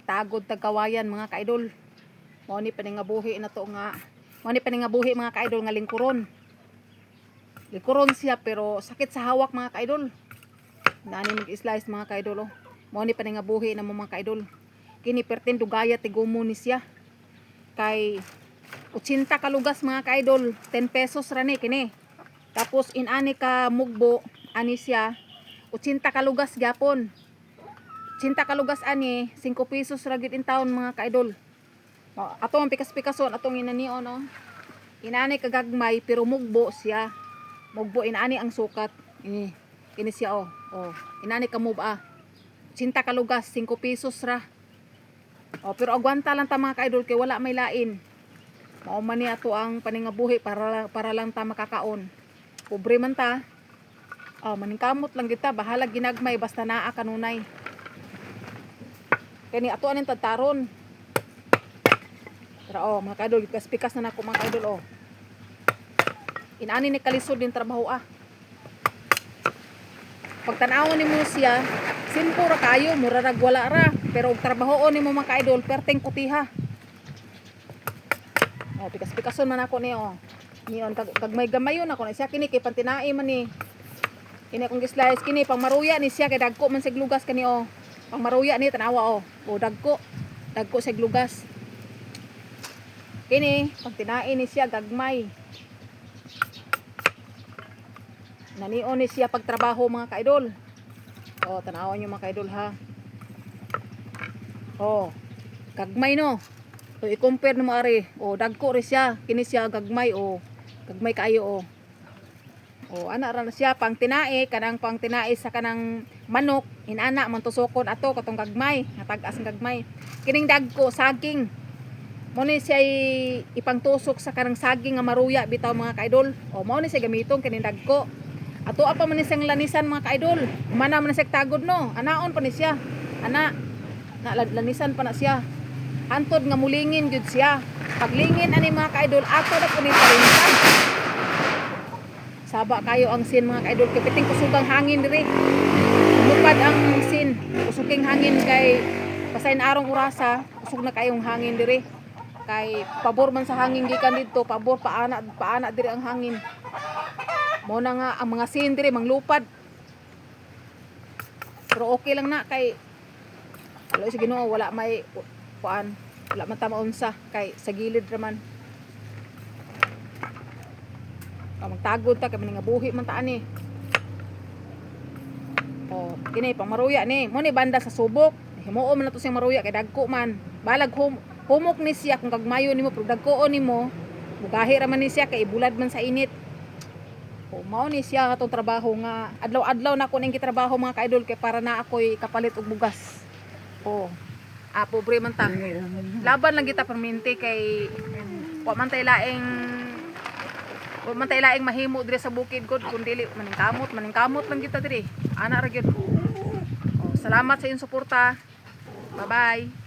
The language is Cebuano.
Magtagod tagkawayan, mga kaidol. Mao ni paningabuhi na to nga. Mao ni paningabuhi, mga kaidol, nga lingkuron. Lingkuron siya pero sakit sa hawak, mga kaidol. Nani mag-slice, mga kaidol, oh. Mao ni paningabuhi na mo, mga kaidol. Kini pertin dugaya tigumo ni siya. Kay 80 kalugas, mga kaidol, 10 pesos ra ni kini. Tapos inani ka mugbo ani siya 80 kalugas gyapon. 80 kalugas ani 5 pesos ra gyud in town, mga kaidol. O, ato ang pikas-pikason atong inanion, no. Inani kagagmay pero mugbo siya. Mugbo inani ang sukat. Ini kini siya, oh. Oh, inani ka muba. 80 kalugas 5 pesos ra. Oh, pero agwanta lang ta, mga kaidol, kay wala may lain. Mao man ni ato ang paningabuhi para lang ta makakaon. Pobre man ta. Oh, maningkamot lang kita, bahala ginagmay basta naa kanunay. Kani ato aning tadtaron. Tara oh, mga kaidol, pikas-pikas na nako, mga kaidol, oh. Inani ni kalisod din trabaho ah. Pag tan-awon nimo siya, simple ra kayo, mura rag wala ra. Pero og trabahoon nimo, mga kaidol, perteng kutiha. Oh, pikas-pikason man ako ni, oh. Niyon kag kag may gamayon ako na siya kini kay pantinae man ni. Kini akong gi-slice kini pang maruya ni siya kay dagko man sig lugas kani, oh. Pang maruya ni, tanawa, oh. Oh, dagko. Dagko sig lugas. Kini pag tinae ni siya gagmay. Nanion ni siya pagtrabaho, mga kaidol. Oh, tanawan niyo, mga kaidol, ha. Oh, gagmay no. So i-compare nimo ari. Oh, dagko ri siya. Kini siya gagmay, oh. Gagmay kaayo, oh. Oh, ana ra na siya pang tinae, kanang pang tinae sa kanang manok, inana man tusokon ato katong gagmay, natag-as ang gagmay. Kining dagko saging. Mo ni siya ipangtusok sa kanang saging nga maruya bitaw, mga kaidol. O mao ni siya gamiton kining dagko. Ato pa man ni siyang lanisan, mga kaidol. Mana man ni siya tagod no. Anaon pa ni siya. Ana na lanisan pa na siya. Hantod nga mulingin gyud siya. Paglingin ani, mga kaidol, ato na po ni palinsan. Saba kayo ang sin, mga kaidol, kay piting kusugang hangin diri. Lumupad ang sin, kusuking hangin kay pasayn arong orasa, kusog na kayong hangin diri. Kay pabor man sa hangin gikan didto, pabor paana paana diri ang hangin. Mo na nga ang mga sin diri manglupad. Pero okay lang na kay wala sa Ginoo, wala may kuan, wala man ta maunsa kay sa gilid ra man. Oh, magtagod ta kay maningabuhi man ta ani. Oh, kini pang maruya ni. Mo ni banda sa subok. Himuo man nato siyang maruya kay dagko man. Balag humok ni siya kung kagmayo nimo pero dagkoon nimo. Mugahi ra man ni siya kay ibulad man sa init. Oh, mao ni siya atong trabaho nga adlaw-adlaw na ko ning gitrabaho, mga kaidol, kay para na ako'y kapalit og bugas. Oh. Ah, pobre man ta. Laban lang kita perminti kay wa man tay laing mahimo diri sa bukid god kun dili maningkamot, maningkamot lang kita diri. Ana ra gyud. Oh, salamat sa inyong suporta. Bye bye.